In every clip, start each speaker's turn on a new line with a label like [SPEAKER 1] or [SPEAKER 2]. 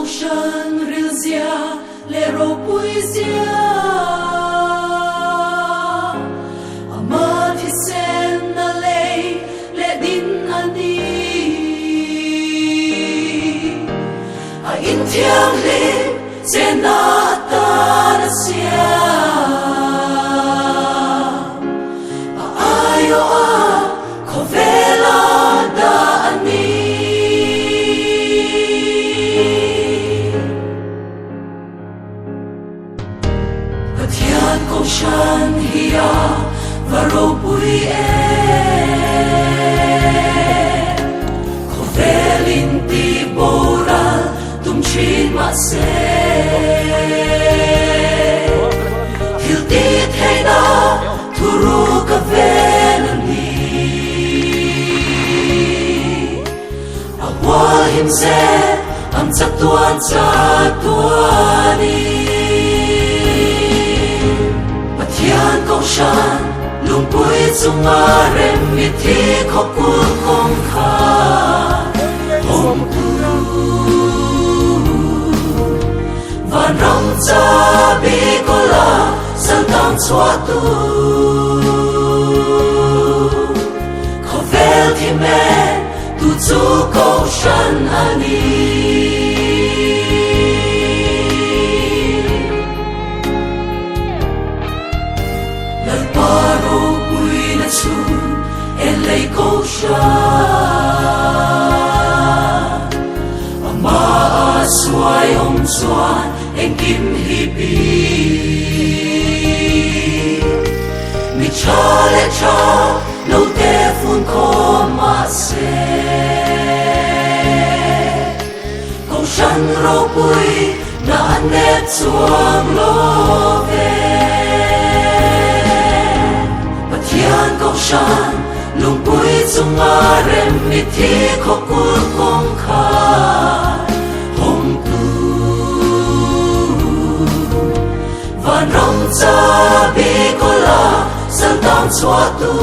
[SPEAKER 1] Kohhran rilzia leh ropuizia Ama thisen a lei leh din a ni. A inthianghlim chenna atan a siam. A aiawh a khawvela dah a ni. Pathian Kohhran hi a va ropui em? Khawvel in ti boral tum thin mahse, thil ti theihna thuru ka ven a ni. A hual him ze ang chatuan chatuanin. Pathian Kohhran lungpui chunga rem mi thi khawkul kawngkhar awmtu. Vanram chabi kawla saltang chhuahtu. Khawvel thi mek Tu chu Kohhran a ni. Lalpa ropuina chhun en lei Kohhran. Amah a suai awm chuan engkim hi pi. Mi tha leh tha lo te fun khawm mahse Kohhran ropui na an nep chuang lo ve. Pathian Kohhran lungpui chunga rem mi thi khawkul kawngkhar hawngtu. Vanram chabi kawla saltang chhuahtu.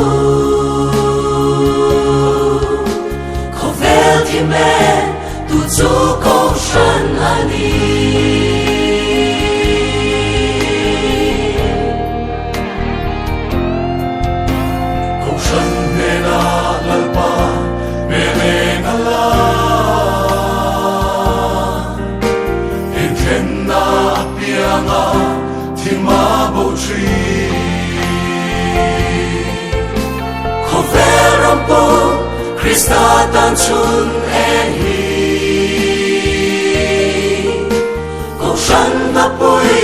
[SPEAKER 1] Khawvel thi men tu chu Kohhran a ni.
[SPEAKER 2] Kohhran hnenah Lalpa hmel eng a la. Inthenna apianga thima bo thin.
[SPEAKER 1] Khawvel ram pawh Krista tan chhun eng hi. Kohhran hmapui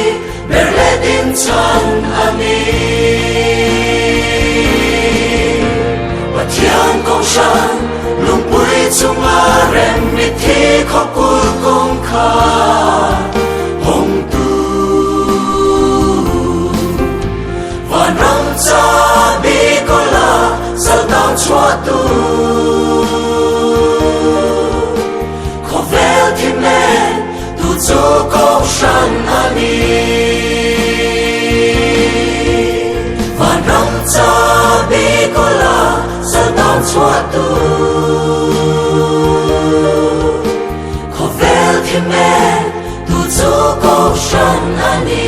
[SPEAKER 1] ber leh din chhan a ni. Pathian Kohhran lungpui chunga rem mitthi khawkul kawngkhar hawngtu. Vanram chabi kawla saltang chhuahtu. Khawvel thi men tu chu Kohhran a ni. Vanram chabi kawla saltang chhuahtu. Khawvel thi men tu chu Kohhran a ni.